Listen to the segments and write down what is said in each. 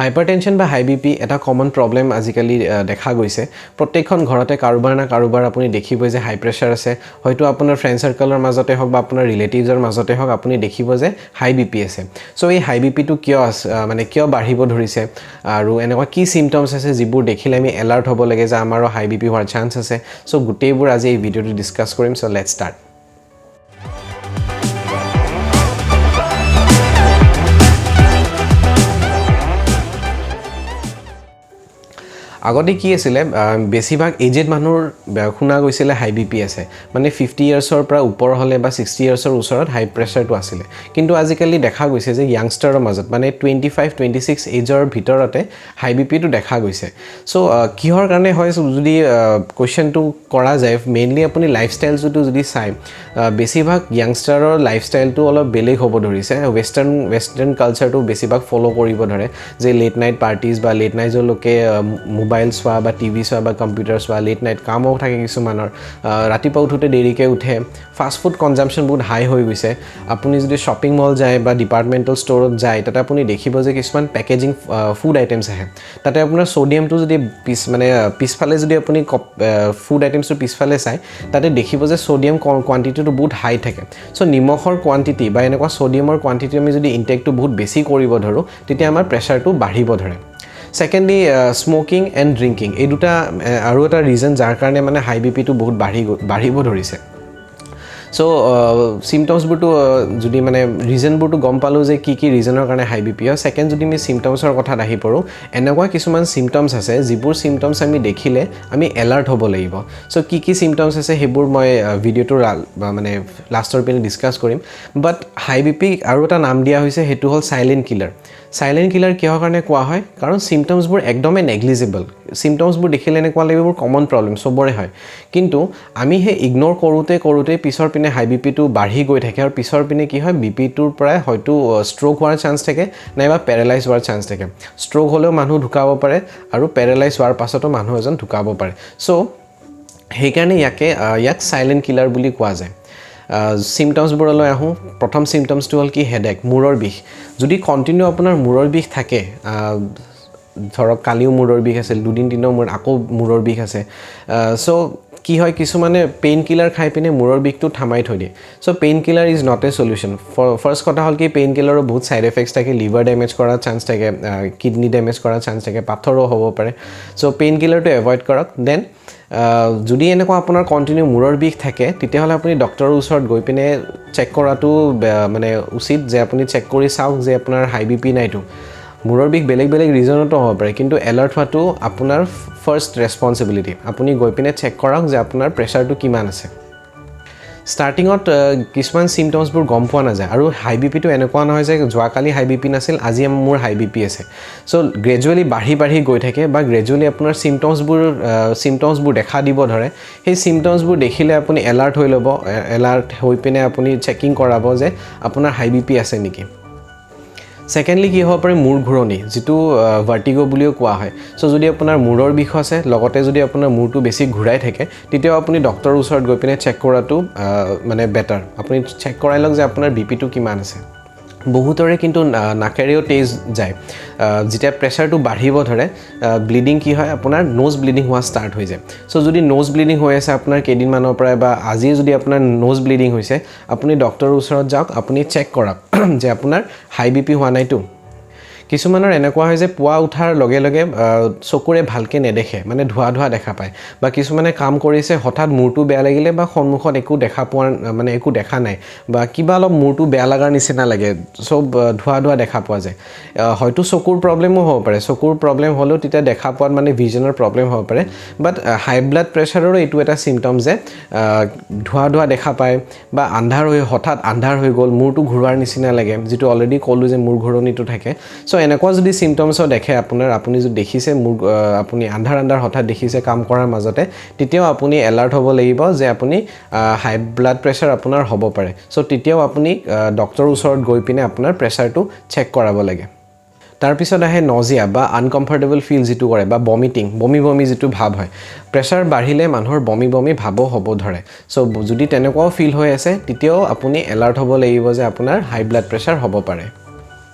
Hypertension বা হাই B P এটা common problem আজিকালি দেখা গৈছে। প্ৰত্যেকখন ঘৰতে কাৰোবাৰ না কাৰোবাৰ আপুনি দেখিবই যে হাই প্ৰেছাৰ আছে। হয়তো আপোনাৰ ফ্ৰেণ্ড চাৰ্কলৰ মাজতে হওক বা আপোনাৰ ৰিলেটিভছৰ মাজতে হওক, আপুনি দেখিব যে হাই বি পি আছে। চ' এই হাই বি পিটো কিয় আছে, মানে কিয় বাঢ়িব ধৰিছে আৰু এনেকুৱা কি চিমটমছ আছে যিবোৰ দেখিলে আমি এলাৰ্ট হ'ব লাগে যে আমাৰো হাই বি পি হোৱাৰ চান্স আছে। চ' গোটেইবোৰ আজি এই ভিডিঅ'টো ডিছকাছ কৰিম। চ' let's start. আগতে কি আছিলে, বেছিভাগ এজেড মানুহৰ শুনা গৈছিলে হাই বি পি আছে, মানে 50 ইয়াৰ্ছৰ পৰা ওপৰ হ'লে বা 60 ইয়াৰ্ছৰ ওচৰত হাই প্ৰেছাৰটো আছিলে। কিন্তু আজিকালি দেখা গৈছে যে য়াংষ্টাৰৰ মাজত, মানে 25 26 এজৰ ভিতৰতে হাই বি পিটো দেখা গৈছে। চ' কিহৰ কাৰণে হয় যদি কুৱেশ্যনটো কৰা যায়, মেইনলি আপুনি লাইফষ্টাইলটো যদি চায়, বেছিভাগ য়াংষ্টাৰৰ লাইফষ্টাইলটো অলপ বেলেগ হ'ব ধৰিছে। ৱেষ্টাৰ্ণ কালচাৰটো বেছিভাগ ফ'ল' কৰিব ধৰে, যে লেট নাইট পাৰ্টিজ বা লেট নাইটলৈকে মোবাইল চোৱা বা টিভি চোৱা বা কম্পিউটাৰ চোৱা, লেট নাইট কামো থাকে কিছুমানৰ, ৰাতিপুৱা উঠোঁতে দেৰিকৈ উঠে, ফাষ্ট ফুড কনজামশ্যন বহুত হাই হৈ গৈছে। আপুনি যদি শ্বপিং মল যায় বা ডিপাৰ্টমেণ্টেল ষ্ট'ৰত যায়, তাতে আপুনি দেখিব যে কিছুমান পেকেজিং ফুড আইটেমছ আহে। তাতে আপোনাৰ ছ'ডিয়ামটো যদি পিছ মানে পিছফালে যদি আপুনি ফুড আইটেমছটো পিছফালে চায়, তাতে দেখিব যে ছ'ডিয়াম কোৱাণ্টিটিটো বহুত হাই থাকে। চ' নিমখৰ কোৱাণ্টিটি বা এনেকুৱা ছ'ডিয়ামৰ কোৱাণ্টিটি আমি যদি ইনটেকটো বহুত বেছি কৰিব ধৰোঁ, তেতিয়া আমাৰ প্ৰেছাৰটো বাঢ়িব ধৰে। ছেকেণ্ডলি, স্মকিং এণ্ড ড্ৰিংকিং, এই দুটা আৰু এটা ৰিজন যাৰ কাৰণে মানে হাই বি পিটো বহুত বাঢ়িব ধৰিছে। চ' চিমটমছবোৰতো যদি মানে ৰিজনবোৰতো গম পালোঁ যে কি কি ৰিজনৰ কাৰণে হাই বি পি হয়। ছেকেণ্ড, যদি আমি চিমটমছৰ কথাত আহি পৰোঁ, এনেকুৱা কিছুমান চিমটমছ আছে যিবোৰ চিমটমছ আমি দেখিলে আমি এলাৰ্ট হ'ব লাগিব। চ' কি কি চিমটমছ আছে সেইবোৰ মই ভিডিঅ'টোৰ মানে লাষ্টৰ পিনে ডিছকাছ কৰিম। বাট হাই বি পি আৰু এটা নাম দিয়া হৈছে, সেইটো হ'ল চাইলেণ্ট কিলাৰ। চাইলেণ্ট কিলাৰ কিহৰ কাৰণে কোৱা হয়? কাৰণ চিমটমছবোৰ একদমেই নেগলিজিবল। চিমটমছবোৰ দেখিলে এনেকুৱা লাগিব এইবোৰ কমন প্ৰব্লেম, চবৰে হয়। কিন্তু আমি সেই ইগন'ৰ কৰোঁতে কৰোঁতে পিছৰ পিনে হাই বি পিটো বাঢ়ি গৈ থাকে আৰু পিছৰ পিনে কি হয়, বি পিটোৰ পৰাই হয়তো ষ্ট্ৰ'ক হোৱাৰ চান্স থাকে নাইবা পেৰেলাইজ হোৱাৰ চান্স থাকে। ষ্ট্ৰ'ক হ'লেও মানুহ ঢুকাব পাৰে আৰু পেৰেলাইজ হোৱাৰ পাছতো মানুহ এজন ঢুকাব পাৰে। চ' সেইকাৰণে ইয়াক চাইলেণ্ট কিলাৰ বুলি কোৱা যায়। চিমটমছবোৰলৈ আহোঁ। প্ৰথম চিমটমছটো হ'ল কি, হেডেক, মূৰৰ বিষ। যদি কণ্টিনিউ আপোনাৰ মূৰৰ বিষ থাকে, ধৰক কালিও মূৰৰ বিষ আছিল, দুদিন তিনিদিনৰ মূৰত আকৌ মূৰৰ বিষ আছে, চ' কি হয়, কিছুমানে পেইন কিলাৰ খাই পিনে মূৰৰ বিষটো থামাই থৈ দিয়ে। So pain killer is not a solution. First কথা হ'ল কি, পেইন কিলাৰৰ বহুত ছাইড এফেক্টছ থাকে, লিভাৰ ডেমেজ কৰাৰ চান্স থাকে, কিডনী ডেমেজ কৰাৰ চান্স থাকে, পাথৰো হ'ব পাৰে। চ' পেইন কিলাৰটো এভইড কৰক। Then যদি এনেকুৱা আপোনাৰ কণ্টিনিউ মূৰৰ বিষ থাকে, তেতিয়াহ'লে আপুনি ডক্টৰৰ ওচৰত গৈ পিনে চেক কৰাটো মানে উচিত যে আপুনি চেক কৰি চাওক যে আপোনাৰ হাই বি পি নাইতো। মূৰৰ বিষ বেলেগ বেলেগ ৰিজনতো হ'ব পাৰে, কিন্তু এলাৰ্ট হোৱাটো আপোনাৰ ফাৰ্ষ্ট ৰেচপনচিবিলিটি। আপুনি গৈ পিনে চেক কৰক যে আপোনাৰ প্ৰেছাৰটো কিমান আছে। ষ্টাৰ্টিঙত কিছুমান চিমটমছবোৰ গম পোৱা নাযায় আৰু হাই বি পিটো এনেকুৱা নহয় যে যোৱাকালি হাই বি পি নাছিল, আজি মোৰ হাই বি পি আছে। চ' গ্ৰেজুৱেলি বাঢ়ি বাঢ়ি গৈ থাকে বা গ্ৰেজুৱেলি আপোনাৰ চিমটমছবোৰ দেখা দিব ধৰে। সেই চিমটমছবোৰ দেখিলে আপুনি এলাৰ্ট হৈ ল'ব, এলাৰ্ট হৈ পিনে আপুনি চেকিং কৰাব যে আপোনাৰ হাই বি পি আছে নেকি। ছেকেণ্ডলি কি হ'ব পাৰে, মূৰ ঘূৰণি, যিটো ভাৰ্টিগো বুলিও কোৱা হয়। চ' যদি আপোনাৰ মূৰৰ বিষ আছে, লগতে যদি আপোনাৰ মূৰটো বেছি ঘূৰাই থাকে, তেতিয়াও আপুনি ডক্টৰৰ ওচৰত গৈ পিনে চেক কৰাটো মানে বেটাৰ। আপুনি চেক কৰাই লওক যে আপোনাৰ বি পিটো কিমান আছে। বহুতৰে কিন্তু নাকেৰেও তেজ যায়। যেতিয়া প্ৰেছাৰটো বাঢ়িব ধৰে, ব্লিডিং কি হয়, আপোনাৰ ন'জ ব্লিডিং হোৱা ষ্টাৰ্ট হৈ যায়। চ' যদি ন'জ ব্লিডিং হৈ আছে আপোনাৰ কেইদিনমানৰ পৰাই বা আজিয়ে যদি আপোনাৰ ন'জ ব্লিডিং হৈছে, আপুনি ডক্টৰৰ ওচৰত যাওক, আপুনি চেক কৰক যে আপোনাৰ হাই বি পি হোৱা নাইতো। কিছুমানৰ এনেকুৱা হয় যে পুৱা উঠাৰ লগে লগে চকুৰে ভালকৈ নেদেখে, মানে ধোঁৱা ধোঁৱা দেখা পায়, বা কিছুমানে কাম কৰিছে, হঠাৎ মূৰটো বেয়া লাগিলে বা সন্মুখত একো দেখা পোৱা, মানে একো দেখা নাই বা কিবা অলপ মূৰটো বেয়া লগাৰ নিচিনা লাগে, চব ধোঁৱা ধোঁৱা দেখা পোৱা যায়। হয়তো চকুৰ প্ৰব্লেমো হ'ব পাৰে। চকুৰ প্ৰব্লেম হ'লেও তেতিয়া দেখা পোৱাত মানে ভিজনৰ প্ৰব্লেম হ'ব পাৰে। বাট হাই ব্লাড প্ৰেছাৰৰো এইটো এটা চিমটম যে ধোঁৱা ধোঁৱা দেখা পায় বা আন্ধাৰ হৈ হঠাৎ আন্ধাৰ হৈ গ'ল, মূৰটো ঘূৰোৱাৰ নিচিনা লাগে, যিটো অলৰেডি ক'লোঁ যে মূৰ ঘূৰণিটো থাকে। চ' এনেকুৱা যদি চিমটমছো দেখে আপোনাৰ, আপুনি যদি দেখিছে মূৰ, আপুনি আন্ধাৰ আন্ধাৰ হঠাৎ দেখিছে কাম কৰাৰ মাজতে, তেতিয়াও আপুনি এলাৰ্ট হ'ব লাগিব যে আপুনি হাই ব্লাড প্ৰেছাৰ আপোনাৰ হ'ব পাৰে। চ' তেতিয়াও আপুনি ডক্টৰৰ ওচৰত গৈ পিনে আপোনাৰ প্ৰেছাৰটো চেক কৰাব লাগে। তাৰপিছত আহে নজিয়া বা আনকমফৰ্টেবল ফিল যিটো কৰে বা বমিটিং, বমি বমি যিটো ভাৱ হয়। প্ৰেছাৰ বাঢ়িলে মানুহৰ বমি বমি ভাৱো হ'ব ধৰে। চ' যদি তেনেকুৱাও ফিল হৈ আছে, তেতিয়াও আপুনি এলাৰ্ট হ'ব লাগিব যে আপোনাৰ হাই ব্লাড প্ৰেছাৰ হ'ব পাৰে।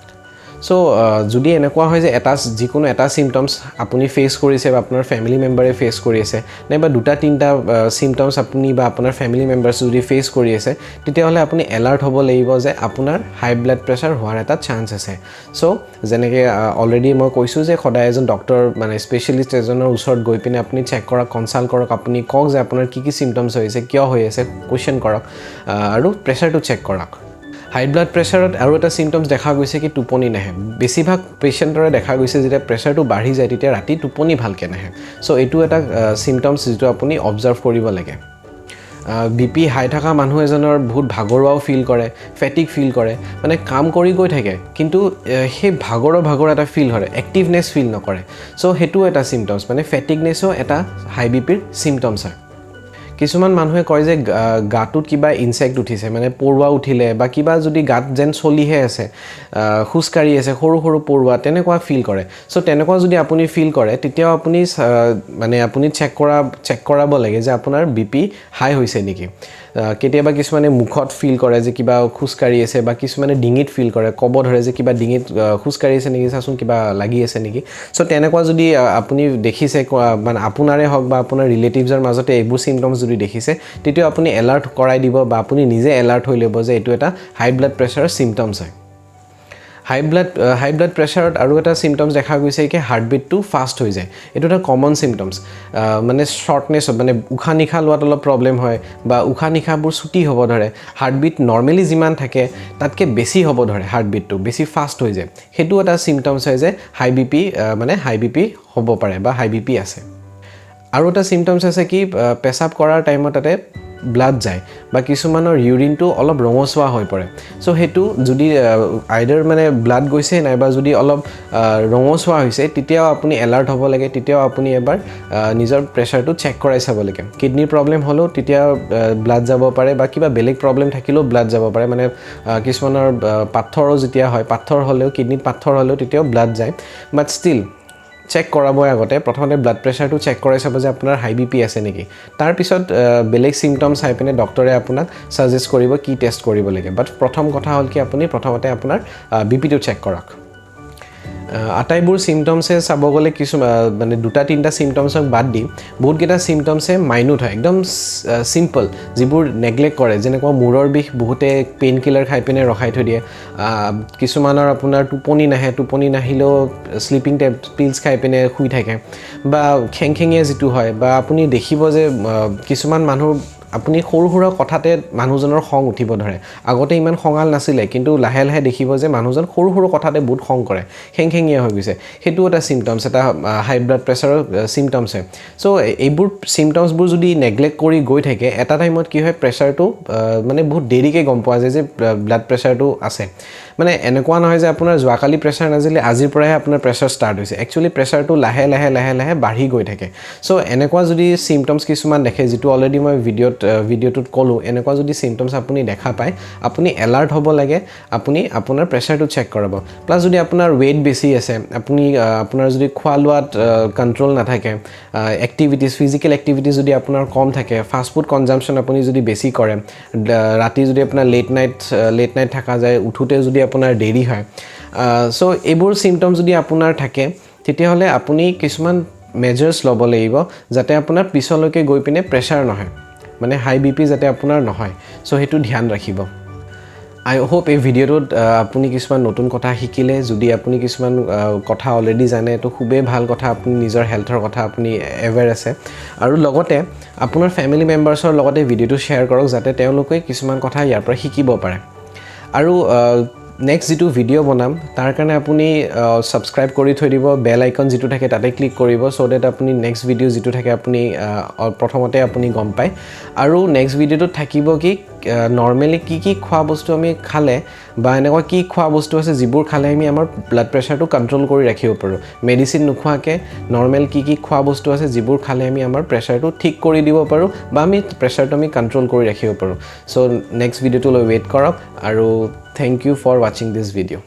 চ' যদি এনেকুৱা হয় যে এটা যিকোনো এটা চিমটমছ আপুনি ফেচ কৰিছে বা আপোনাৰ ফেমিলি মেম্বাৰে ফেচ কৰি আছে, নাইবা দুটা তিনিটা চিমটমছ আপুনি বা আপোনাৰ ফেমিলি মেম্বাৰ্ছ যদি ফেচ কৰি আছে, তেতিয়াহ'লে আপুনি এলাৰ্ট হ'ব লাগিব যে আপোনাৰ হাই ব্লাড প্ৰেছাৰ হোৱাৰ এটা চান্স আছে। চ' যেনেকৈ অলৰেডি মই কৈছোঁ যে সদায় এজন ডক্টৰ, মানে স্পেচিয়েলিষ্ট এজনৰ ওচৰত গৈ পিনে আপুনি চেক কৰক, কনচাল্ট কৰক। আপুনি কওক যে আপোনাৰ কি কি চিমটমছ হৈছে, কিয় হৈ আছে, কুৱেশ্যন কৰক আৰু প্ৰেছাৰটো চেক কৰক। হাই ব্লাড প্ৰেছাৰত আৰু এটা চিমটমছ দেখা গৈছে কি টোপনি নাহে। বেছিভাগ পেচেণ্টৰে দেখা গৈছে, যেতিয়া প্ৰেছাৰটো বাঢ়ি যায়, তেতিয়া ৰাতি টোপনি ভালকৈ নাহে। চ' এইটো এটা চিমটমছ যিটো আপুনি অবজাৰ্ভ কৰিব লাগে। বি পি হাই থকা মানুহ এজনৰ বহুত ভাগৰুৱাও ফিল কৰে, ফেটিক ফিল কৰে, মানে কাম কৰি গৈ থাকে কিন্তু সেই ভাগৰৰ ভাগৰ এটা ফিল হয়, এক্টিভনেছ ফিল নকৰে। চ' সেইটো এটা চিমটমছ, মানে ফেটিকনেছো এটা হাই বি পিৰ চিমটমছ হয়। কিছুমান মানুহে কয় যে গাটোত কিবা ইনচেক্ট উঠিছে, মানে পৰুৱা উঠিলে বা কিবা যদি গাত যেন চলিহে আছে, খোজকাঢ়ি আছে, সৰু সৰু পৰুৱা, তেনেকুৱা ফিল কৰে। চ' তেনেকুৱা যদি আপুনি ফিল কৰে, তেতিয়াও আপুনি মানে আপুনি চেক কৰাব লাগে যে আপোনাৰ বি পি হাই হৈছে নেকি। কেতিয়াবা কিছুমানে মুখত ফিল কৰে যে কিবা খোজকাঢ়ি আছে বা কিছুমানে ডিঙিত ফিল কৰে, ক'ব ধৰে যে কিবা ডিঙিত খোজকাঢ়ি আছে নেকি, চাচোন কিবা লাগি আছে নেকি। চ' তেনেকুৱা যদি আপুনি দেখিছে, মানে আপোনাৰে হওক বা আপোনাৰ ৰিলেটিভছৰ মাজতে এইবোৰ চিমটমছ যদি দেখিছে, তেতিয়া আপুনি এলাৰ্ট কৰাই দিব বা আপুনি নিজে এলাৰ্ট হৈ ল'ব যে এইটো এটা হাই ব্লাড প্ৰেছাৰৰ চিমটমছ হয়। হাই ব্লাড প্ৰেছাৰত আৰু এটা চিমটমছ দেখা গৈছে কি হাৰ্টবিটটো ফাষ্ট হৈ যায়। এইটো এটা কমন চিমটমছ, মানে শ্বৰ্টনেছ, মানে উশাহ নিশাহ লোৱাত অলপ প্ৰব্লেম হয় বা উশাহ নিশাহবোৰ চুটি হ'ব ধৰে। হাৰ্টবিট নৰ্মেলি যিমান থাকে, তাতকৈ বেছি হ'ব ধৰে, হাৰ্টবিটটো বেছি ফাষ্ট হৈ যায়। সেইটো এটা চিমটমছ হয় যে হাই বি পি, মানে হাই বি পি হ'ব পাৰে বা হাই বি পি আছে। আৰু এটা চিমটমছ আছে কি পেচাব কৰাৰ টাইমত তাতে ব্লাড যায় বা কিছুমানৰ ইউৰিনটো অলপ ৰঙচুৱা হৈ পৰে। চ' সেইটো যদি আইডাৰ মানে ব্লাড গৈছে নাইবা যদি অলপ ৰঙচুৱা হৈছে, তেতিয়াও আপুনি এলাৰ্ট হ'ব লাগে। তেতিয়াও আপুনি এবাৰ নিজৰ প্ৰেছাৰটো চেক কৰাই চাব লাগে। কিডনীৰ প্ৰব্লেম হ'লেও তেতিয়া ব্লাড যাব পাৰে বা কিবা বেলেগ প্ৰব্লেম থাকিলেও ব্লাড যাব পাৰে। মানে কিছুমানৰ পাথৰো যেতিয়া হয়, পাথৰ হ'লেও, কিডনীত পাথৰ হ'লেও তেতিয়াও ব্লাড যায়। বাট ষ্টিল চেক কৰাবই আগতে প্ৰথমতে ব্লাড প্ৰেছাৰটো চেক কৰাই চাব যে আপোনাৰ হাই বি পি আছে নেকি। তাৰপিছত বেলেগ চিমটম চাই পিনে ডক্টৰে আপোনাক ছাজেষ্ট কৰিব কি টেষ্ট কৰিব লাগে। বাট প্ৰথম কথা হ'ল কি আপুনি প্ৰথমতে আপোনাৰ বি পিটো চেক কৰক। আটাইবোৰ চিমটমছে চাব গ'লে কিছু মানে দুটা তিনিটা চিমটমছক বাদ দি বহুতকেইটা চিমটমছে মাইনুট হয়, একদম চিম্পল, যিবোৰ নেগলেক্ট কৰে। যেনেকুৱা মূৰৰ বিষ, বহুতে পেইন কিলাৰ খাই পিনে ৰখাই থৈ দিয়ে। কিছুমানৰ আপোনাৰ টোপনি নাহে, টোপনি নাহিলেও শ্লিপিং টেব পিলছ খাই পিনে শুই থাকে বা খেংখেঙীয়া যিটো হয় বা আপুনি দেখিব যে কিছুমান মানুহ আপুনি সৰু সুৰা কথাতে মানুহজনৰ খং উঠিব ধৰে। আগতে ইমান খঙাল নাছিলে, কিন্তু লাহে লাহে দেখিব যে মানুহজন সৰু সৰু কথাতে বহুত খং কৰে, খেংখেঙীয়া হৈ গৈছে। সেইটো এটা চিমটমছ, এটা হাই ব্লাড প্ৰেছাৰৰ চিমটমছ হয়। চ' এইবোৰ চিমটমছবোৰ যদি নেগলেক্ট কৰি গৈ থাকে, এটা টাইমত কি হয়, প্ৰেছাৰটো মানে বহুত দেৰিকৈ গম পোৱা যায় যে ব্লাড প্ৰেছাৰটো আছে। মানে এনেকুৱা নহয় যে আপোনাৰ যোৱাকালি প্ৰেছাৰ নাছিলে, আজিৰ পৰাহে আপোনাৰ প্ৰেছাৰ ষ্টাৰ্ট হৈছে। একচুৱেলি প্ৰেছাৰটো লাহে লাহে লাহে লাহে বাঢ়ি গৈ থাকে। চ' এনেকুৱা যদি চিমটমছ কিছুমান দেখে, যিটো অলৰেডি মই ভিডিঅ'টোত ক'লোঁ, এনেকুৱা যদি চিমটমছ আপুনি দেখা পায়, আপুনি এলাৰ্ট হ'ব লাগে, আপুনি আপোনাৰ প্ৰেছাৰটো চেক কৰাব। প্লাছ যদি আপোনাৰ ৱেইট বেছি আছে, আপুনি আপোনাৰ যদি খোৱা লোৱাত কণ্ট্ৰল নাথাকে, ফিজিকেল এক্টিভিটিজ যদি আপোনাৰ কম থাকে, ফাষ্ট ফুড কনজামশ্যন আপুনি যদি বেছি কৰে, ৰাতি যদি আপোনাৰ লেট নাইট থকা যায়, উঠোঁতে যদি আপোনাৰ দেৰি হয়, চ' এইবোৰ চিমটম যদি আপোনাৰ থাকে, তেতিয়াহ'লে আপুনি কিছুমান মেজাৰ্ছ ল'ব লাগিব যাতে আপোনাৰ পিছলৈকে গৈ পিনে প্ৰেছাৰ নহয়, মানে হাই বি পি যাতে আপোনাৰ নহয়। চ' সেইটো ধ্যান ৰাখিব। আই হোপ এই ভিডিঅ'টোত আপুনি কিছুমান নতুন কথা শিকিলে। যদি আপুনি কিছুমান কথা অলৰেডি জানে, তো খুবেই ভাল কথা, আপুনি নিজৰ হেল্থৰ কথা আপুনি এৱেৰ আছে। আৰু লগতে আপোনাৰ ফেমিলি মেম্বাৰ্ছৰ লগতে ভিডিঅ'টো শ্বেয়াৰ কৰক যাতে তেওঁলোকে কিছুমান কথা ইয়াৰ পৰা শিকিব পাৰে। আৰু নেক্সট যিটো ভিডিঅ' বনাম, তাৰ কাৰণে আপুনি ছাবস্ক্ৰাইব কৰি থৈ দিব, বেল আইকন যিটো থাকে তাতে ক্লিক কৰিব, চ' ডেট আপুনি নেক্সট ভিডিঅ' যিটো থাকে আপুনি প্ৰথমতে আপুনি গম পায়। আৰু নেক্সট ভিডিঅ'টোত থাকিব কি নৰ্মেলি কি কি খোৱা বস্তু আমি খালে বা এনেকুৱা কি খোৱা বস্তু আছে যিবোৰ খালে আমি আমাৰ ব্লাড প্ৰেছাৰটো কণ্ট্ৰল কৰি ৰাখিব পাৰোঁ, মেডিচিন নোখোৱাকৈ নৰ্মেল কি কি খোৱা বস্তু আছে যিবোৰ খালে আমি আমাৰ প্ৰেছাৰটো ঠিক কৰি দিব পাৰোঁ বা আমি প্ৰেছাৰটো আমি কণ্ট্ৰল কৰি ৰাখিব পাৰোঁ। চ' নেক্সট ভিডিঅ'টোলৈ ৱেইট কৰক আৰু thank you for watching this video.